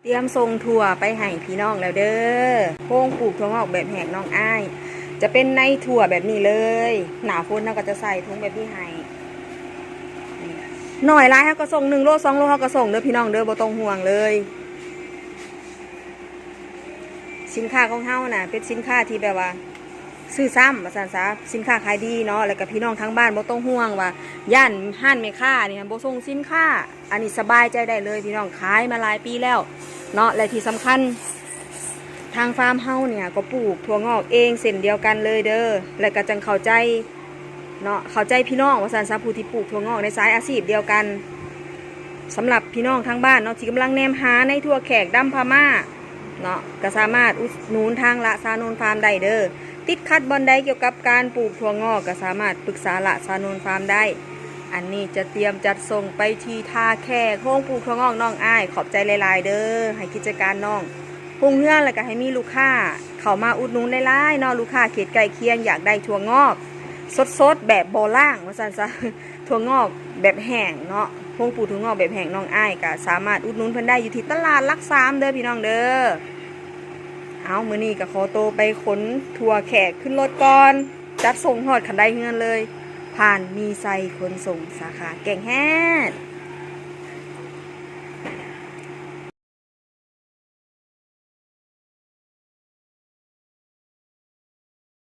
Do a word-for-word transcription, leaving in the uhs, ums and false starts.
เตรียมส่งถั่วไปให้พี่น้องแล้วเด้อ โฮงปลูกถั่วงอกแบบแห้งน้องอ้าย จะเป็นในถั่วแบบนี้เลย หน้าฝนเราก็จะใส่ถุงแบบนี้ให้ น้อยหลายเราก็ส่ง หนึ่งโล สองโล เราก็ส่งเด้อพี่น้องเด้อ บ่ต้องห่วงเลย สินค้าของเฮาน่ะ เป็นสินค้าที่แบบว่า ซื้อซ้ำว่าซั่นซะ สินค้าขายดีเนาะ แล้วก็พี่น้องทางบ้านบ่ต้องห่วงว่า ย่านร้านแม่ค้านี่บ่ส่งสินค้า อันนี้สบายใจได้เลยพี่น้อง ขายมาหลายปีแล้วเนาะ และที่สำคัญ ทางฟาร์มเฮาเนี่ยก็ปลูกถั่วงอกเองเช่นเดียวกันเลยเด้อ และก็จั่งเข้าใจเนาะ เข้าใจพี่น้องว่าซั่นซะ ผู้ที่ปลูกถั่วงอกในสายอาชีพเดียวกัน สำหรับพี่น้องทางบ้านเนาะ ที่กำลังแนมหาในถั่วแขกดำพม่าเนาะ ก็สามารถอุดหนุนทางละซาโนนฟาร์มได้เด้อ ติดขัดบ่อนใดเกี่ยวกับการปลูกถั่วงอก ก็สามารถปรึกษาละซาโนนฟาร์มได้ อันนี้จะเตรียมจัดส่งไปที่ท่าแขก โฮงปลูกถั่วงอกน้องอ้าย ขอบใจหลายๆเด้อ ให้กิจการน้องรุ่งเรือง แล้วก็ให้มีลูกค้าเข้ามาอุดหนุนหลายๆเนาะ ลูกค้าเขตใกล้เคียงอยากได้ถั่วงอก สดๆแบบบ่ล้างว่าซั่นซะ ถั่วงอกแบบแห้งเนาะ โฮงปลูกถั่วงอกแบบแห้งน้องอ้าย ก็สามารถอุดหนุนเพิ่นได้อยู่ที่ตลาดหลักสามเด้อพี่น้องเด้อ เอา มื้อนี้ก็ขอตัวไปขนถั่วแขกขึ้นรถก่อน จัดส่งฮอดคันไดเฮือนเลย ผ่านมีไซขนส่งสาขาแก่งแฮด